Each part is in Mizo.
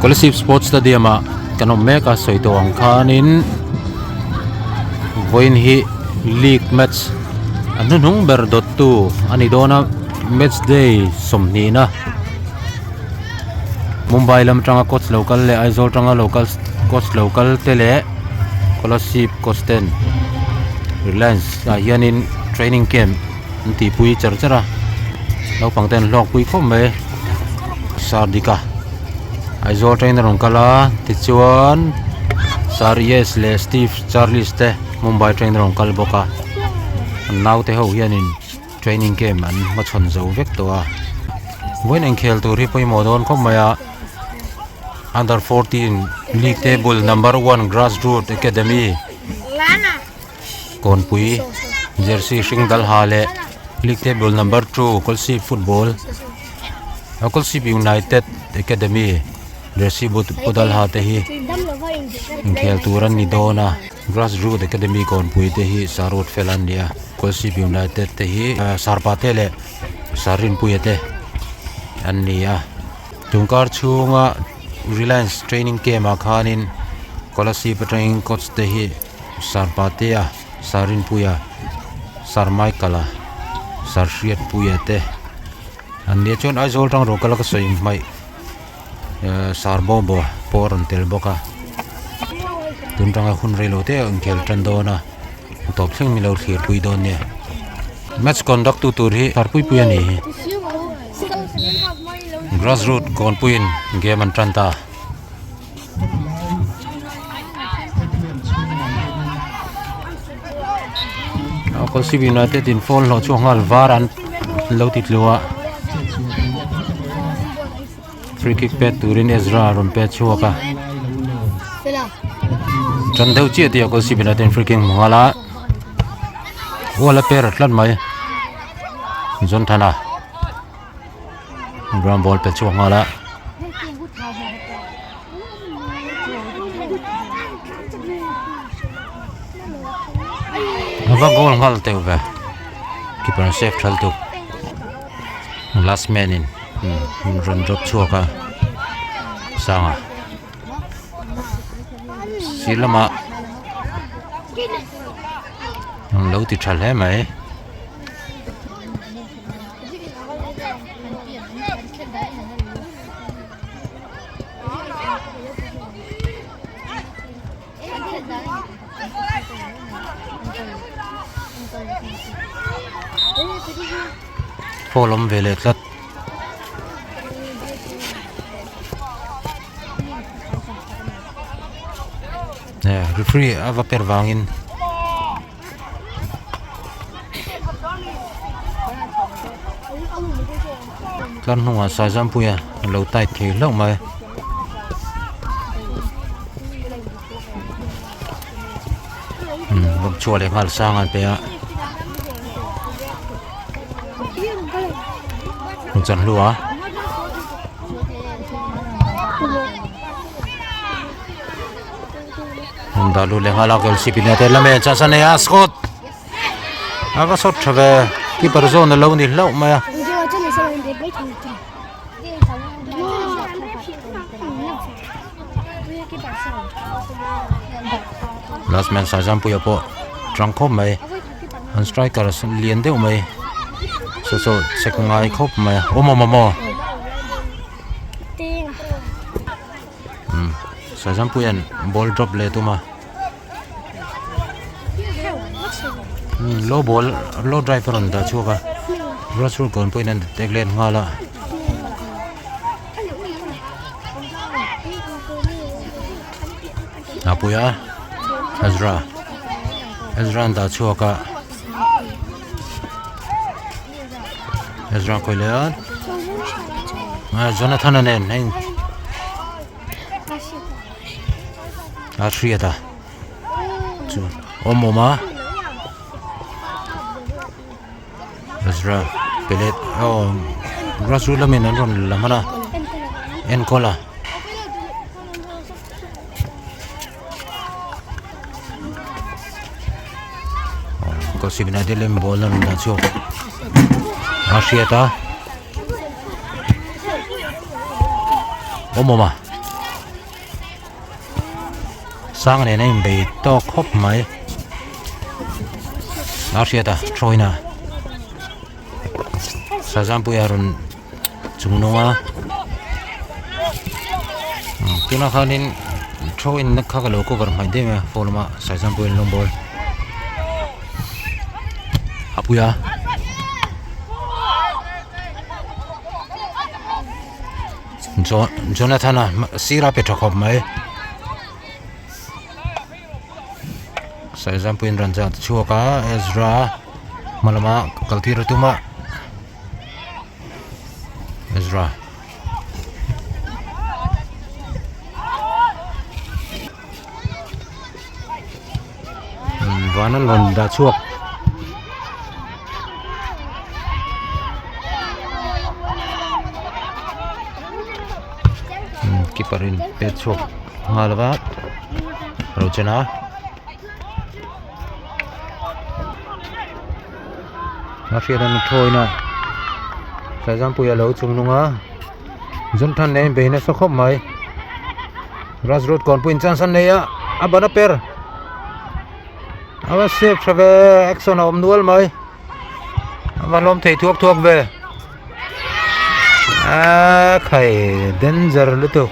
Kolasib Sports Stadium ah kan awm mek a sawi tawh ang khanin vawiin hi league match a hnuhnung ber dawttu a ni dawn a match day sawmhnihna Mumbai lam atanga coach lo kal leh Aizawl atanga lo kal coach lo kal te leh Kolasib coach ten Reliance ah hianin training camp an tihpui char char a naupang te an hlawk pui khawp mai Sardika Aizawl atangin a rawn kal a tichuan Sir Yes leh Steve Charles te Mumbai atangin a rawn kal bawk a an naute ho hianin training camp an hmachhawn zo vek tawh a vawiin inkhel tur hi pawimawh dawn khawp mai a under 14 league table number 1 grassroot academy Kawnpui jersey hring dal ha leh league table number 2 Kolasib football Kolasib united academy jersey but dal ha te hi inkhel tur an ni dawn a grassroot academy kawnpui te hi sarut fel an ni a Kolasib united te hi sarpa te leh sarinpuia te an ni a tun kar chhunga reliance training camp ah khanin Kolasib atangin coach te hi Sarpatea, Sarinpuia, Sir Michael-a, Sir Hriatpuia te an nia chuan Aizawl tang rawh kala ka sawi hmaih ehh Sir Bobo pawh a rawn tel bawk a tun tanga hun rei lo te a inkhel tan dawn a tawp thleng min lo thlir pui dawn nia match conduct tu tur hi Sarpuipui a ni hi grass root kawnpuiin game an tan ta. Kolasib United in foul hlawh chhuak nghal var an lo ti tlu a free kick pet turin Ezra a rawn pet chhuak a tan deuh chiah tih ah Kolasib United in free kick hmu nghal a wall a per tlat mai Jonthana. Ground ball pe chhuak nghal a a va goal nghal teuh ve keeper an save thal tuk last man in rawn drop chhuak a sanga sir lamah an lo ti tha hle mai. Foul awm ve leh tlat. Referee a va per vangin. Tlar hnungah Saizampuia a lo tight thei hlauh mai. Umm chhuah leh nghal sang an pe a. Chan hlu a. Dah lut leh nghal a goal sip in a tel lam e chance a nei a Scott a va shot tha ve keeper zawn a lo ni hlauh mai a. Last man Saizampuia pawh tang khawp mai an striker lian deuh mai saw saw check ngai khawp mai a awm awm awm aw. Saizampuia'n ball drop leh a tum a low ball low drive a rawn dah chhuak a Russell kawn pawhin an tek let nghal a. Apuia Ezra Ezra an dah chhuak a. Ezra khawi leh a ah Jonathan a nen hei a hriat a chu awm awm a Ezra pellet aw grassroot lamin an rawn la hman a enkawl a. Kawsibina te lem ball a rawn dah chhuak a hriat a awm awm a. Sang nen a inbei tawk khawp mai. A hriat a thawina Sazampuia rawn chung nung a tunah khanin thawin na kha ka lo cover hmaih daih mai a phone lama Sazampuia an lo bawl a pui a. Jonathana sir a pe tha khawp mai Saizampuiin rawn zat chhuak a Ezra hma lama kal tir a tum a Ezra van an rawn dah chhuak. Keeper in pet chhuak nghal a Rochana a hriat an thawi na Saizampuia lo chung nung a Zumthan nen bei nasa khawp mai Grassroot kawnpui in chance an nei a a ban a per a va save tha ve action a awm nual mai a va hlawm thei thuak thuak ve a khai danger lutuk.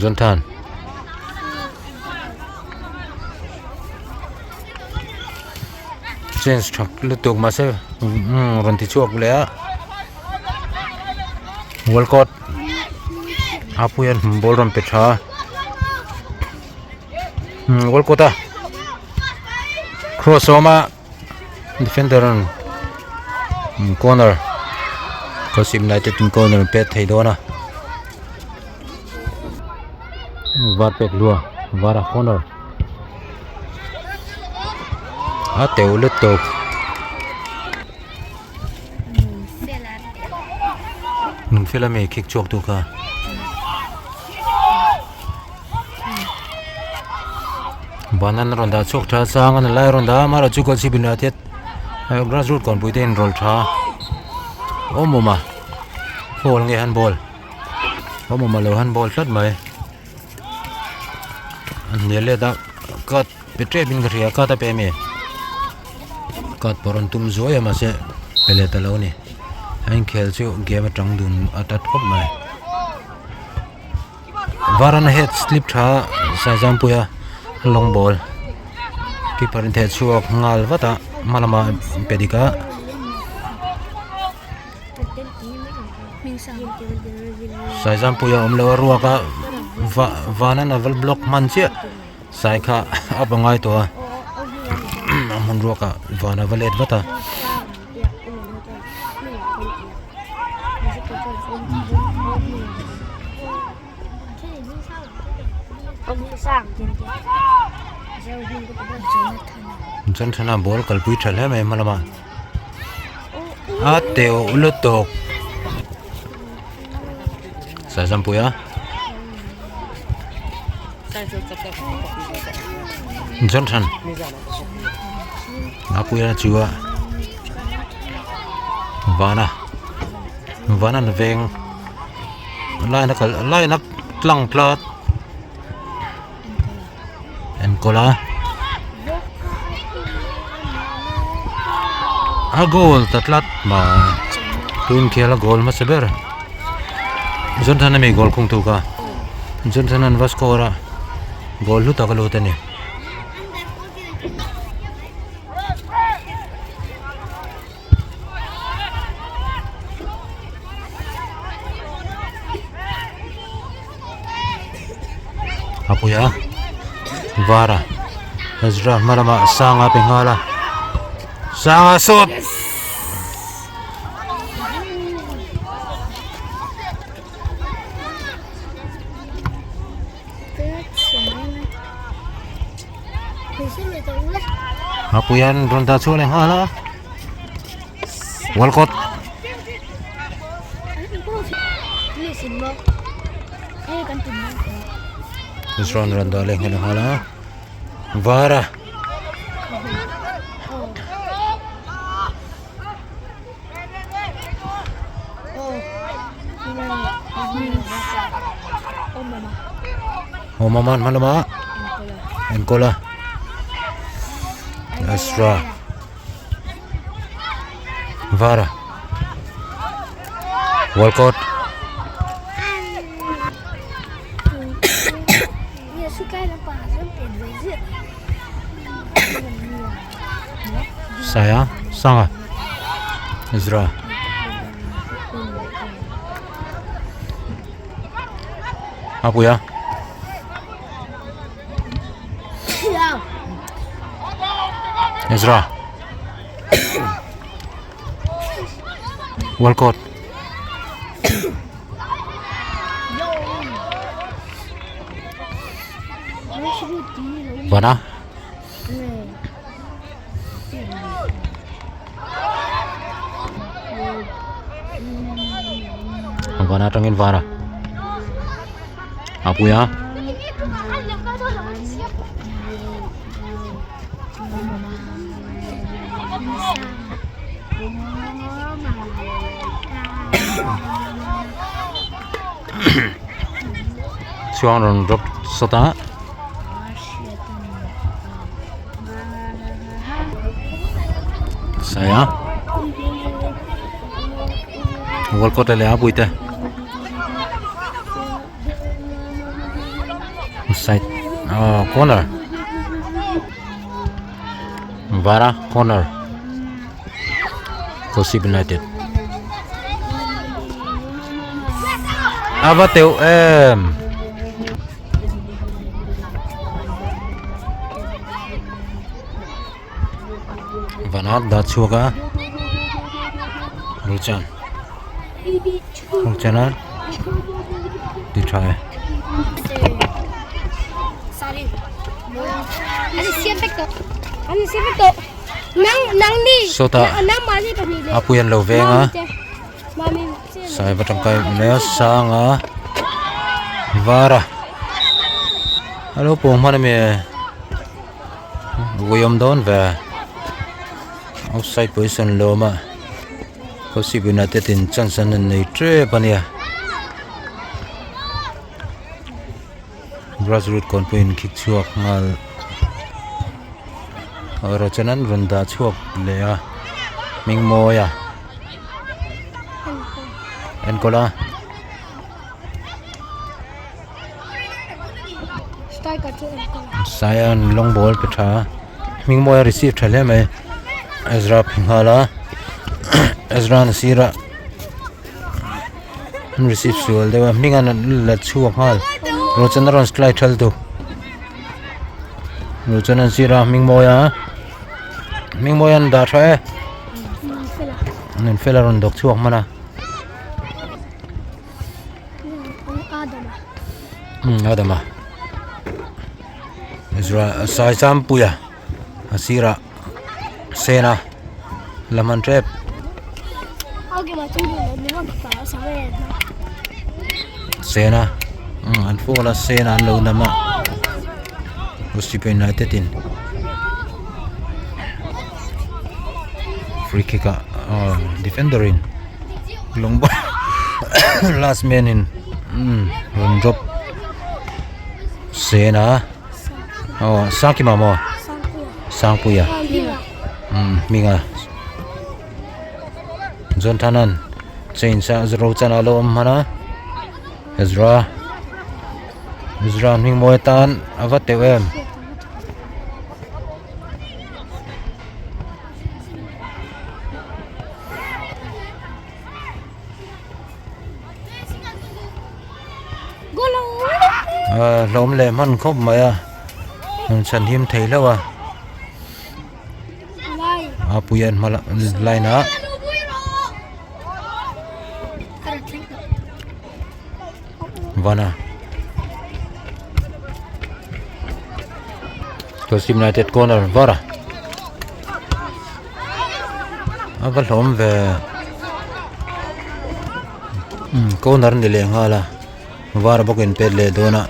Zunthan change tha lutuk mahse umm rawn ti chhuak leh a world cup a pui a ball rawn pe tha umm world cup a cross a awm a defender an corner Kolasib United in corner an pet thei dawn a var pek lua var a corner a teuh lutuk. Nunfela mi khik chhuak tu kha. Banan a rawn dah chhuak tha sang a lai a rawn dah a amaherawhchu chu goal chhip inah te grass root kawnpui te a inrawlh tha awm awm a foul nge handball awm awm a lo handball tlat mai a hnial let a cut pe tep in ka hria cut a pe ami cut pawh rawn tum zuai a mahse pe leh ta lo a ni a inkhel chu game atang dun a tat khawp mai. Varana head slip tha Saizampuia long ball keeper in theh chhuak nghal vat a hma lama pe dik a. Saizampuia awm lo a ruak a va vanan a val block hman chiah sai kha a pangngai tawh a a hmun ruakah van a va let vat a. Johnson-a ball kalpui tha hle mai hma lamah a teuh lutuk Saizampuia Johnson. Mapuia chu a vana vana an veng line a kal line a tlang tlat enkawl a a goal ta tlat mai tun khian a goal hmasa ber Johnson ami goal khung tu kha Johnson an va score a goal hlu tak a lut a ni. A pui a var a Ezra hma lamah sanga pe nghal a sanga sawt A pui an rawn dah chhuak leh nghal a Walcott Israel rawn dah leh nghal a var a. Awm awm a hma lamah enkawl a Ezra Vara Walcott. Saia Sanga Ezra. A pui a. Ezra. Walcott. Vana. Vana atangin vana a pui a. Chuan rawn drop sawt a. Saia work out leh a puite side ah corner vara corner Kolasib United a va teuh em. Van a dah chhuak a Ruchan Ruchan a ti tha e. Sawtah a pui an lo veng a Saiva tangkai mai a sang a var a a lo pawng hman ami Vawiawm dawn ve outside position lo awm a Kolasib United in chance an rawn nei tep a nia grassroot kawn pawhin khik chhuak nghal erawh chuan an rawn dah chhuak leh a hming mawi a enkawl a. Saian long ball pe tha hming mawi a receive tha hle mai Ezra phe nghal a Ezra an sirah an receive sual deuh a hming an la chhuak nghal Rochana rawn slide thal tu Rochana an sirah hming mawi a hming mawi an dah tha e Nunfela rawn dawk chhuak hman a. Adama Ezra sai champuia a sirah sena la hman tep. Sena an phone a sena an lo nam a Usipa United in free kick ah defender in. Lawng bawk last man in umm rawn drop sen a aw Sangkima maw Sangpuia umm hminga Johnthana change a Rochana alo awm hman a Ezra Ezra hming mawi atan a va teuh em. Hlawm leh hman khawp mai a rawn chhan him thei hlauh a a pui an hma line ah vana Kolasib United corner var a a va hlawm ve umm corner a ni leh nghal a var bawk in pet leh dawn a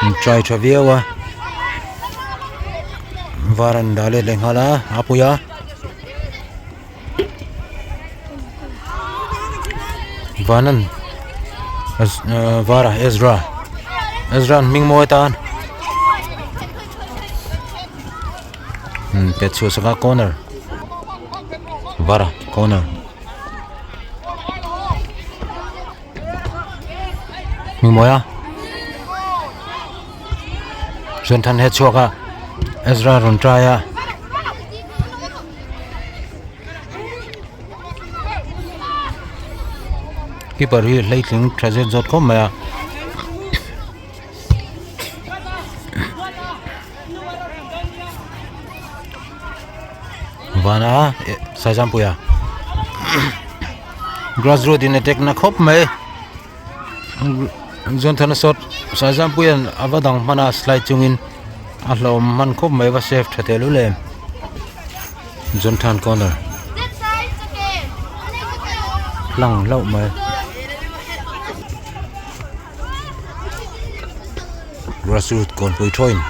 in try tha viau a var an dah let leh nghal a a pui a. Vanan. Vara Ezra Ezra an hming mawi tan pet chhuah sak a corner Vara corner hming mawi a Jonthan he chhuak a Ezra rawn try a. Keeper hi hleitling tha zet zawt khawp mai a. Vana Saizampuia grassroot in attack na khawp mai Johnthana shot Saizampuia'n a va dang hman a slide chungin a hlauhawm hman khawp mai va save tha teh lul em. Jonthan corner hlang hlauh mai grassroot kawnpui thawiin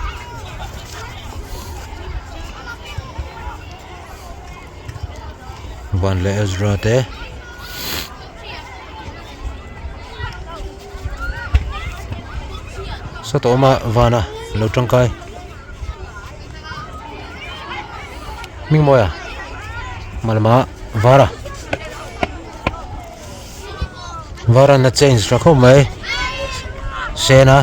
van leh Ezra te sawtah awm a vana lo tangkai. Hmingmawia malma vara vara na change tha khawp mai sena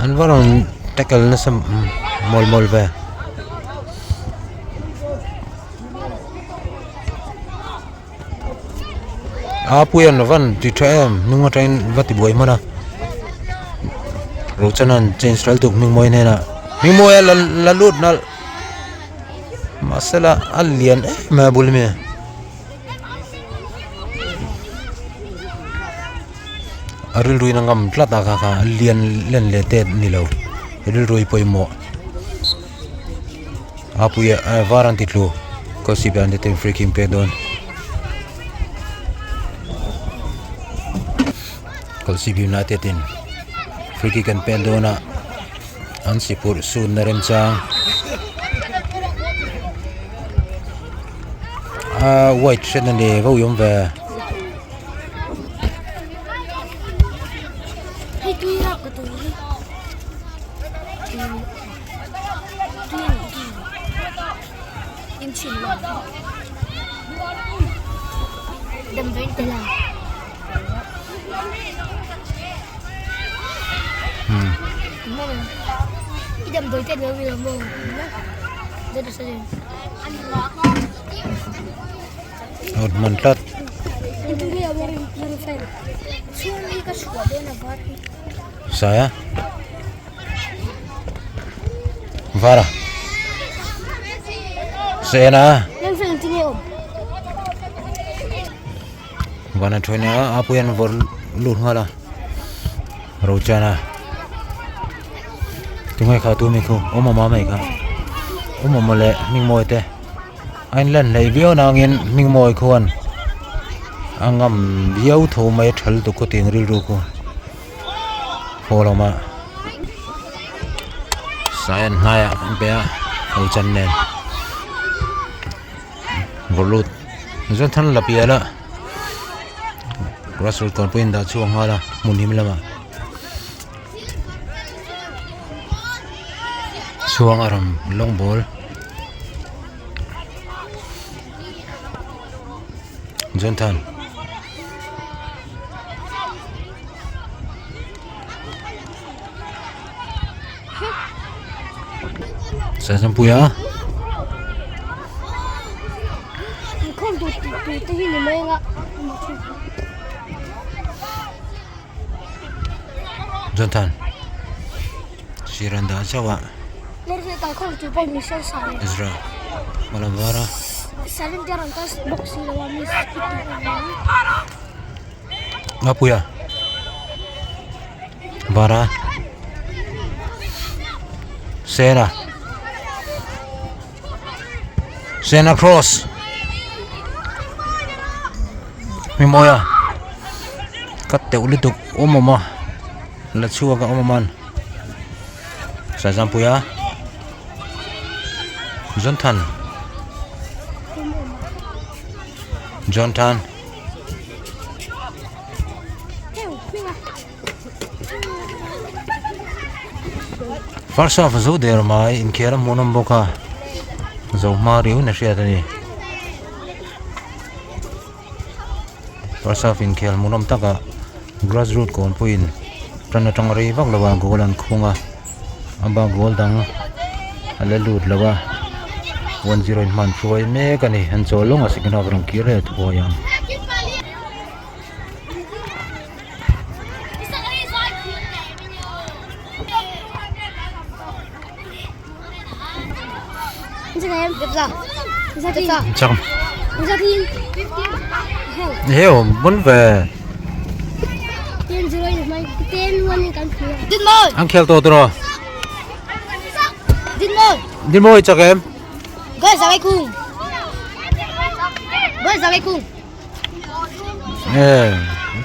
an va rawn tackle nasa mawl mawl ve. A puian van ti tha em hnung atangin va ti buai hman a Rochana'n change ral tuk Hmingmawia hnenah Hmingmawia la la lut nalh mahse la a lian em mai a bul ami a rilruin a ngam tlat a kha kha a lian len leh tet a ni lo rilrui pawimawh. A puia var an ti tlu kawlsip ah an ti ten free kick pek dawn kawlsip united in free kick an pek dawn a an si phurh sun na remchang a white hriat na ni vo awm ve. Awt man tlat. Saya. Vara. Sena. Vana thoina a puian vor lut nghal a. Rochana. Tungai kha tu mi khu awm awm a mai kha. Awm awm leh hming mawi te. A in lan hleih viau nangin hming mawi khuan a ngam viau tho mai a thal tuk khaw tih ang rilru khu. Haw lamah sai an hnaiah an pe a ho chan nen vawrh lut chuan thal la pial a grass root kawn pawhin dah chhuak nghal a hmun him lamah chhuang a rawn lawng bawl Jonthan. Sasangpuia. Jonthan. Sir an dah zauh a. Ezra hmalam var a. Mapuia Vara Sena Sena cross Hmingmawia ka teuh lutuk awm awm a la chhuak a awm awm an Sazampuia Jonthan Jonthan. First half a zo der mai inkhel a hmuhnawm bawk a zo hma riau in a hriat a ni first half inkhel hmuhnawm takah grass root kawnpuiin tan atang rei vak lo a goal an khung a a bak goal dang a la lut lo a 1-0 in hman hruai mek a ni an chawl lawng a second half rawn kir leh thuai ang. Chak Heo muốn về Ăn khel to rồi Đi môi chak em Nge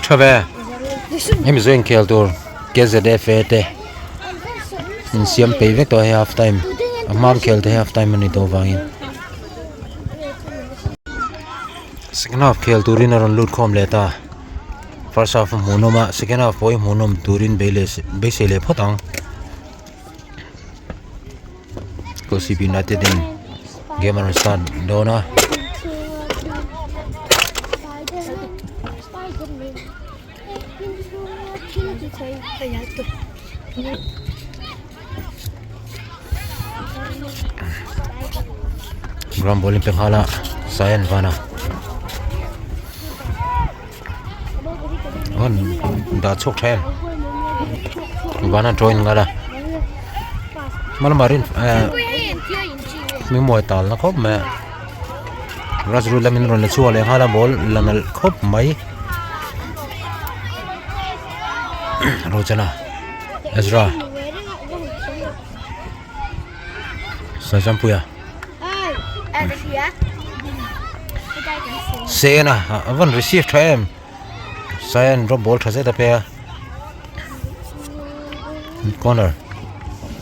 tha ve hemi chu inkhel tur KZFA te insiam peih vek tawh a hei half time a hma inkhel te hi half time a ni tawh avangin second half khel turin a rawn lut khawm leh ta first half a hmuhnawm a second half pawh hi hmuhnawm turin bei leh beisei leh phawt ang. Kolasib United in game an rawn start dawn a. Ground ball in pe nghal a Saian Vana an dah chhuak tha em Vana join nghal a hma rin eh hmingmawi tal na khawp mai a Rajru lamin rawn la chhuak leh nghal a ball la nalh khawp mai Rochana Ezra Saizampuia. Sena a van receive tha em Sayan drop ball tha zet a pe a corner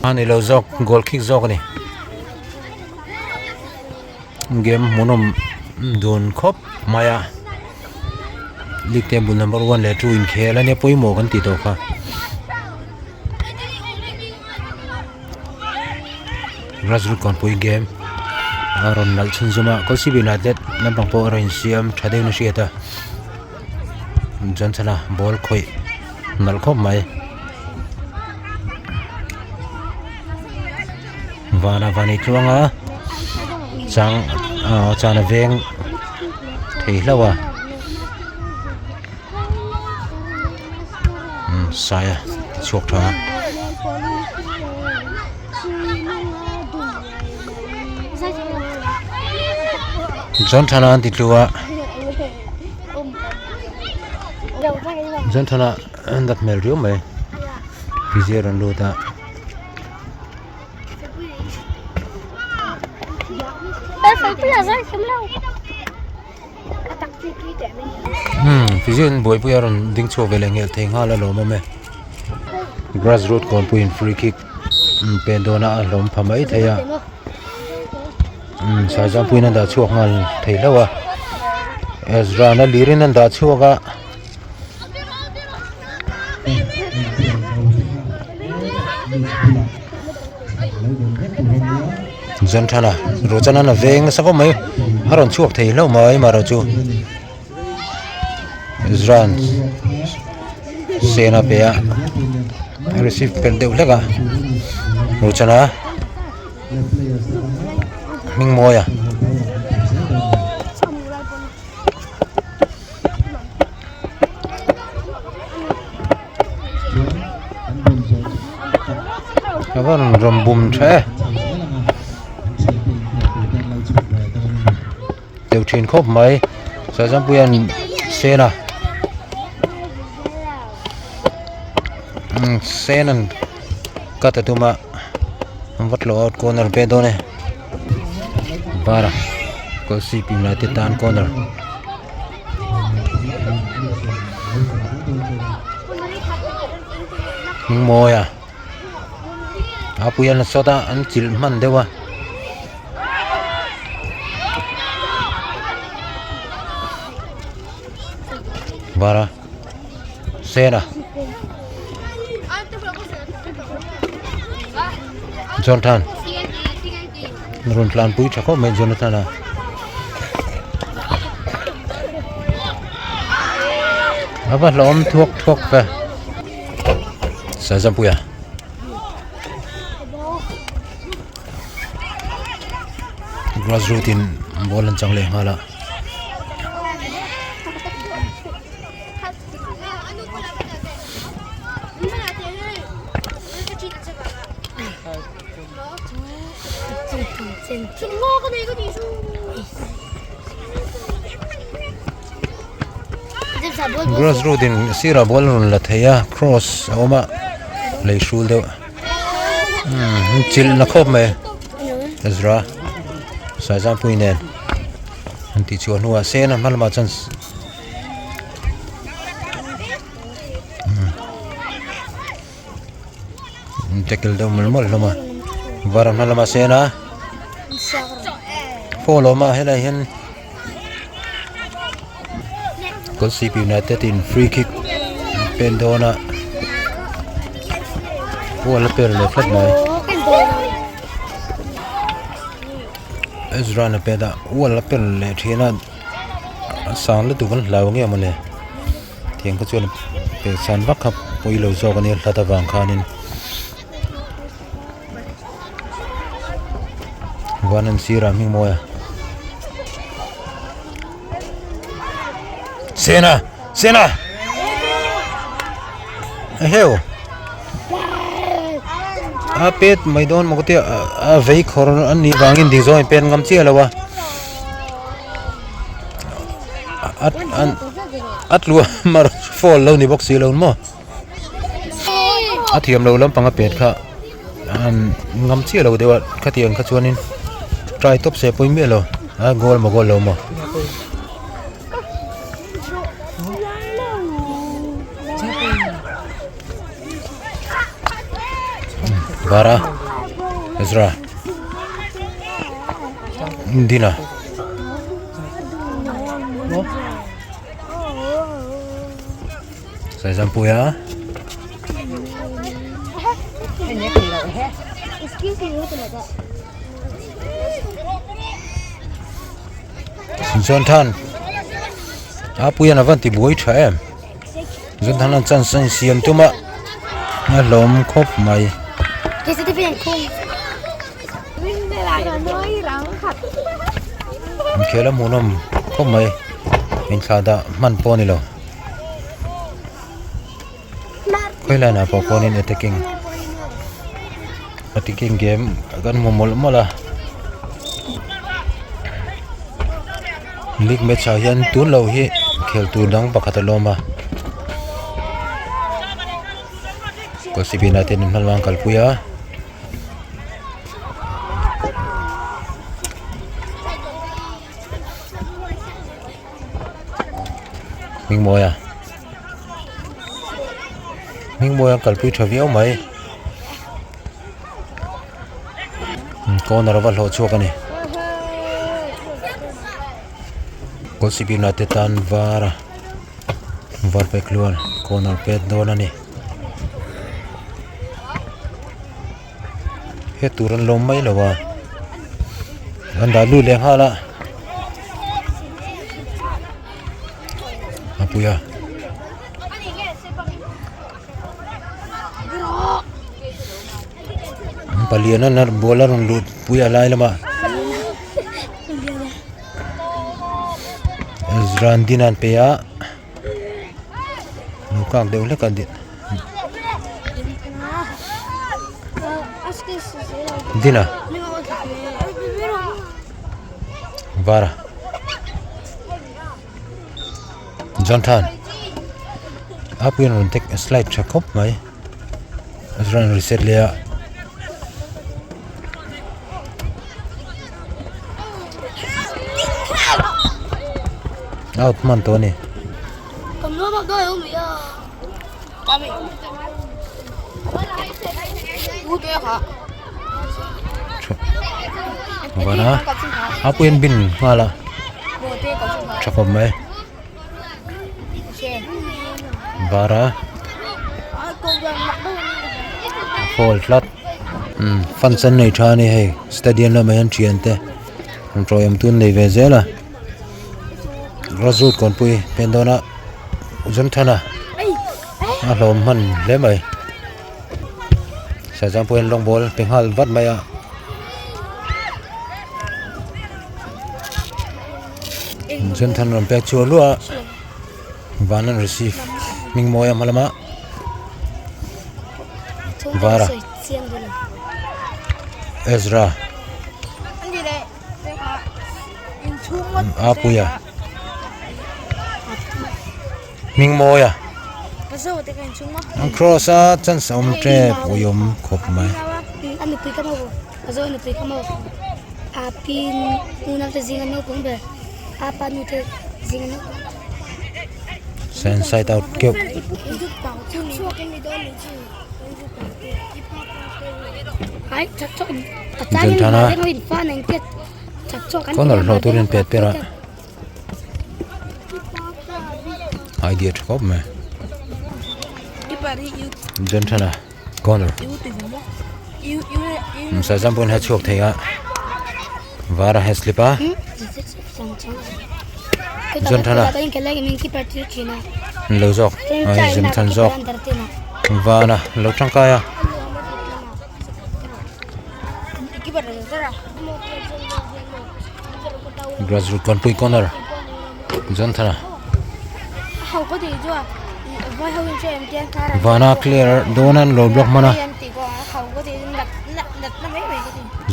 a ni lo zawk goal kick zawk a ni game hmuhnawm dun khawp mai a league table number 1 leh 2 inkhel a nia pawimawh kan tih tawh kha. Grassroot kawnpui game a rawn nalh chhun zum a Kolasib United lampang pawh a rawn insiam tha deuhin a hriat a Johnson a ball khawih nalh khawp mai vana van ei tluang a chang ah chana veng thei hlauh a saia chhuak tha a. John Thana an ti tlu a John Thana an dat hmel riau mai physio a rawn lut a. Hmm physio in buaipui a rawn ding chhuak ve leh nghel thei nghal a lawm awm e grass root kawnpui in free kick pen dawn a a hlawm pha mai thei a umm saizampuiin an dah chhuak nghal thei hlauh a Ezra na lir in an dah chhuak a. Zanthana Rochana a veng nasa khawp mai a rawn chhuak thei hlauh mai marawh chu Ezra'n sen a pe a a receive per deuh hlek a Rochana hming mawi a. A va rawn rawn bum tha e deuh thin khawp mai Sazampuia'n sen a sen an cut a tum a an va tlawh a corner ve dawn e bara Kolasib United tan corner. Hmingmawi a a pui an sawt a an chilh hman deuh a var a sen a. Jonathan rawn tlanpui tha khawp mai Jonathan a a va hlawm thuak thuak ve Saizampuia. Grass root in ball an chang leh nghal a. Grass root in sirah ball a rawn la thei a cross a awm a lei hrul deuh. Umm chilh na khawp mai Ezra Saizangpui nen an tih chhuah hnuah sen a hma lamah chuan umm tackle deuh mawlh mawlh hlawm a var a hma lamah sen a foul a awm a helaiah hian Kolasib United in free kick an pen dawn a ball a per leh tlat mai Ezra a pet a wall a per leh thin a a sang lutuk an hlau nge mawle tiang kha chuan pe san vak kha pawi lo zawk ania hlat avang khanin. Van an sirah hming mawi a Sena Sena eheu a pet mai dawn maw ka tia a vei khawr an nih vangin ding zawng in pen ngam chiah lo a a a tlu mar fall lo ni bawk si lo maw. A thiam lo lampang a pet kha an ngam chiah lo deuh a khatiang kha chuanin try tawp se pawhin miah lo a goal maw goal lo maw. Vara Ezra Dina. Saizampuia. Jonthan a puian a van ti buai tha em Jonthan an chance a insiam tum a a hlawm khawp mai. Inkhel a hmuhnawm khawp mai inthlah dah hman pawh a ni lo. Khawi line ah pawh khuanin attacking attacking game kan hmu mawlh mawlh a league match ah hian tun lo hi khel tur dang pakhat a lawm a Kolasib United in hman vang kalpui a. Hmingmawia Hmingmawia kalpui tha viau mai corner ava hlawh chhuak a ni Kolasib United tan var a var pek hluan corner pet dawn a ni he tur an lawm mai lo a an dah lut leh nghal a a pui a palian a ball a rawn luh pui a lai lamah Zrandin an pe a. Lo kak deuh hlek a Dina Vara Jonthan a puiin rawn tek slide tha khawp mai a rawn reset leh a. Out hman tawh a ni. Vana a puiin bin nghal a tha khawp mai Vara foul tlat. Umm fans an nei tha a ni hei stadium lamah hian thian te rawn tawiawm tu an nei ve zel a grassroot kawnpui pen dawn a Jonathan-a a hlawm hman hle mai Sazam pawhin rawng bawl pe nghal vat mai a. Jonathan rawn pek chhuah luah a van an receive hming mawi a hma lama vara Ezra Apuia hming mawi a an cross a chance a awm tep uiawm khawp mai. Sen side out keuh. Zunthana corner hlawh turin pet per a idea tha khawp mai Zunthana corner Sazam pawhin a chhuak thei a var a ha slip a Zunthana lo zawk Zunthana zawk vana lo tangkai a. Grassroot kawnpui corner Jonathan-a vana clear dawn a an lo block hman a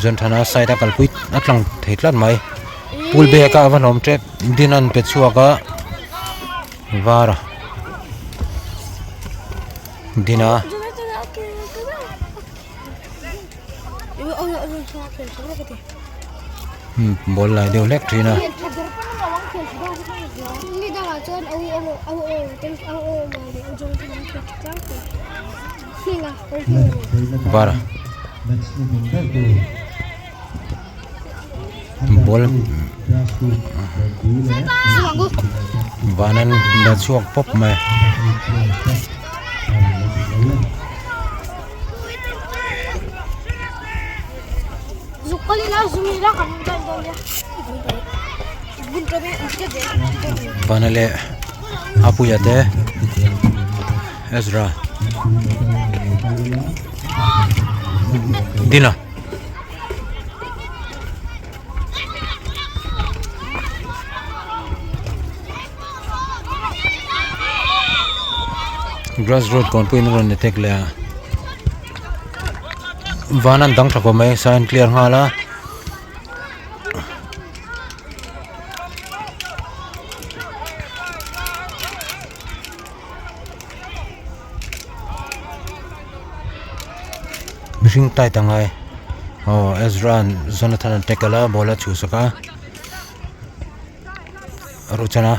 Jonathan-a side a kalpui a tlang thei tlat mai pool bag a va hlawm tep din an pe chhuak a var a din a. Ball lai deuh hlek thin a. Var ball van an la chhuak pawp mai. Vana leh Apuia te Ezra Dina Grass road kawn pawhin a rawn attack leh a van an dang tha khawp mai sign clear nghal a. Mihring tight ang ai aw Ezra an Jonathan an tackle a ball a chhuhsak a Ruchana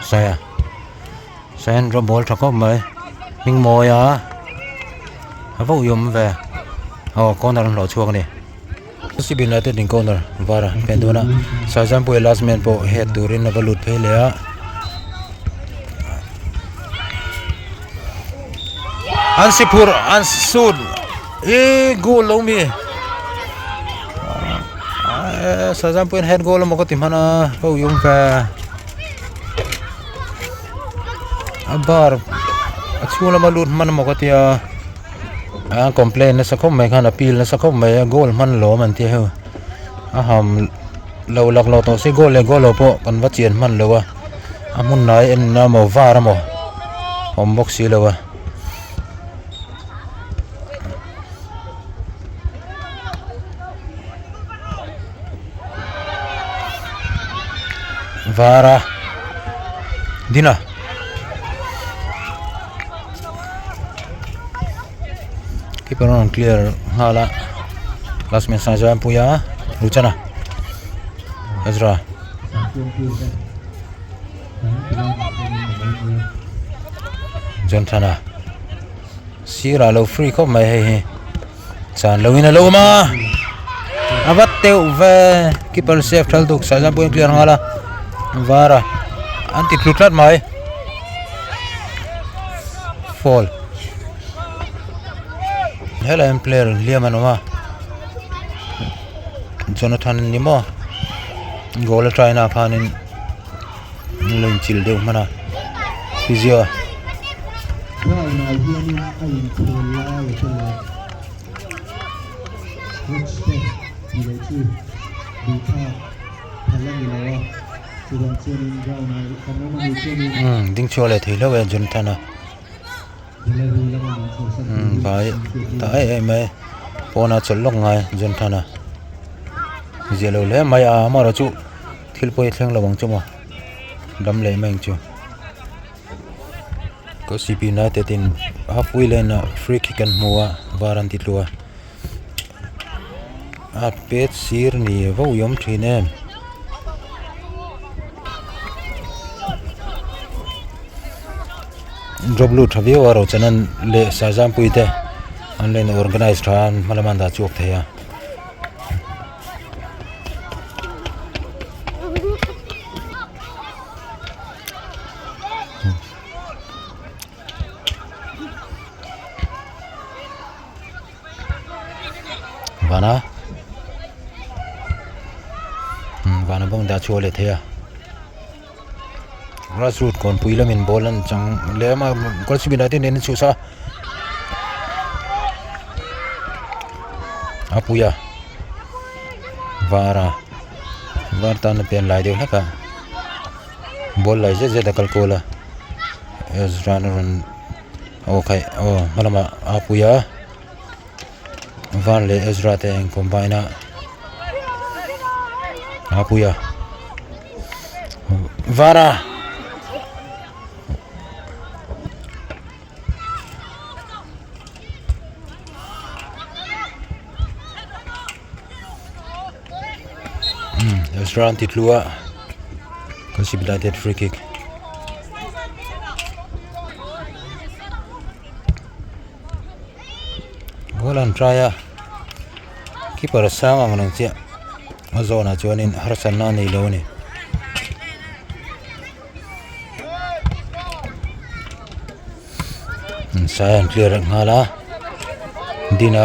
Saia Saian rawng ball tha khawp mai hming mawi a a va uiawm ve aw corner an hlawh chhuak a ni. Cb United in corner var a pen dawn a Saizampuia last man pawh head turin a va lut phei leh a. An si phurh an sut ihh goal lo mi Saizampuian head goal emaw ka ti hman a ka uiawm ve a bar a chhung lama lut hman emaw ka tia. A complain nasa khawp mai khan appeal nasa khawp mai a goal hman lawm an tia heu a ham lo lak lo tawh se goal leh goal lo pawh kan va chian hman lo a a hmun hnai en na maw var emaw awm bawk si lo a. Var a dina. Keeper a rawn clear nghal a last man sai chuan pui a Luchana Ezra Jonathan-a sirah lo free khawp mai hei hi chan lo in a lo awm a a va teuh ve keeper save thal duk sai chuan pawhin clear nghal a var a an ti tlu tlat mai. Fall. Helai hian player hliam an awm a Jonathan ni maw goal a try na ah khanin an lo inchilh deuh hman a physio umm ding chhuak leh thei hlauh e Jonathan a. Umm vai ta em em mai pawnah chawlh lawk ngai Jonathan a zia lo hle mai a amaherawh chu thil pawh hi a thleng lo ang chu maw dam leh mai ang chu Kolasib United in half way line ah free kick an hmu a var an ti tlu a a pet sir ni vauh i awm thin em. Drop lut tha viau a Rochanan leh Saizampuii te an lo in organize tha a hma lama an dah chhuak thei a. Vana vana bawng dah chhuak leh thei a. Grassroot kawnpui lamin ball an chang lem a goalkeeper te nen an chhuhsa a pui a var a var tan a pen lai deuh hlek a ball lai zet zet a kal kual a Ezra a rawn aw khaih aw hma lamah a pui a var leh Ezra te a in combine a a pui a. Vara Ezra an ti tlu a Kolasib United free kick. Goal an try a keeper a sang ang reng chiah. A zawnah chuanin harsatna a nei lo a ni. Sai an clear leh nghal a Dina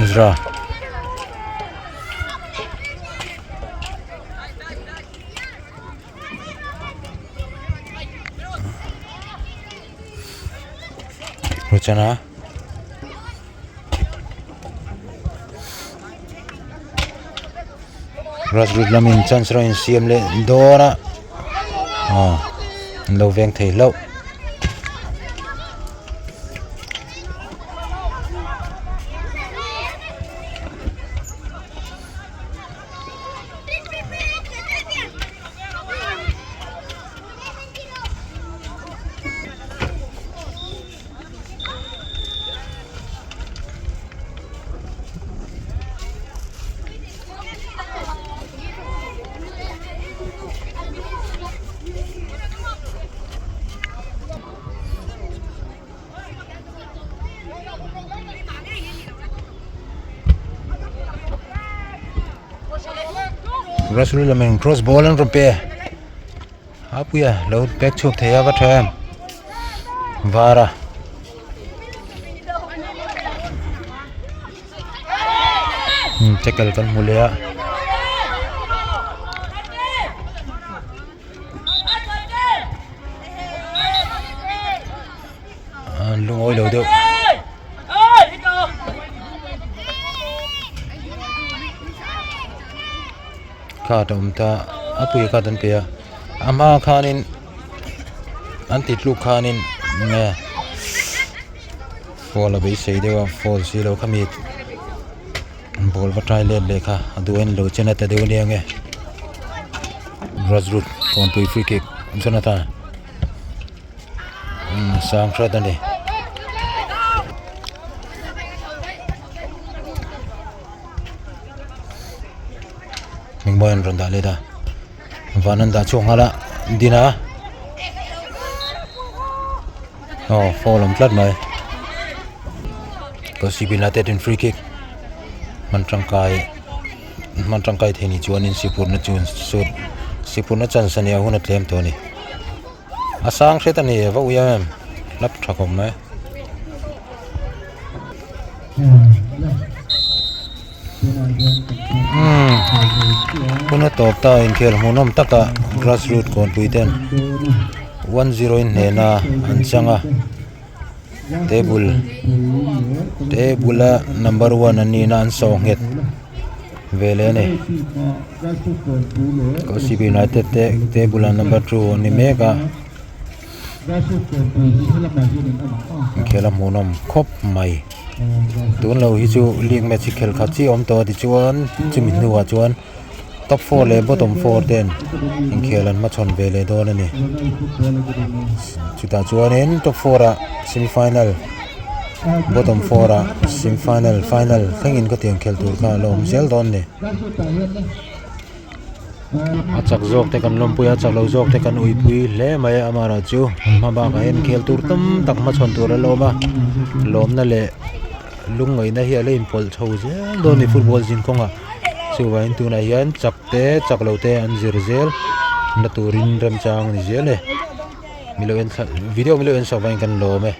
Ezra Rochana. Grassroot lamin chance rawng insiam leh dawn a aw an lo veng thei hlauh. Rasul lamin cross ball an rawn pe a. A puia lo pack chhuak thei a va tha em var a. Tackle kan hmu leh a. An lungawi lo deuh. Card a awm ta a puia card an pe a a hma khanin an ti tluk khanin nge foul a beisei deuh a foul si lo khami ball va try let leh kha a duh a ni lo chen a ta deuh ania nge grassroot kawnpui free kick Jonathan sang hret a ni. Engmaw an rawn dah let a van an dah chhuak nghal a din a aw foul awm tlat mai Kolasib United in free kick hman tangkai hman tangkai thei ni chuanin sipurna chu an sut sipurna chance a nia hun a tlem tawh a ni a sang hret a ni va ui em em hlap tha khawp mai. Hun a tawp ta inkhel hmuhnawm taka grass root kawnpui ten 1-0 in hnena an chang a table table a number 1 an nihna an sawh nghet ve leh a ni Kolasib United te table ah number 2 an ni mek a inkhel a hmuhnawm khawp mai tun lo hi chu league match hi khelh khat chiah a awm tawh a tichuan chumi hnuah chuan top 4 leh bottom 4 ten inkhel an hmachhawn ve leh dawn a ni chutah chuanin top 4 ah semi final bottom 4 ah semi final final thlengin khawtiang khelh tur kha a la awm zel dawn a ni. A chak zawk te kan lawmpui a a chak lo zawk te kan uipui hle mai a amaherawh chu hma bakah hian khel tur tam tak hmachhawn tur a la awm a lawmna leh lungngaihna hi a la inpawlh chho zel dawn a ni football zin kawngah chuvangin tunah hian chak te chak lo te an zir zel na turin remchang a ni zel e milo en thla video milo en sak vangin kan lawm e.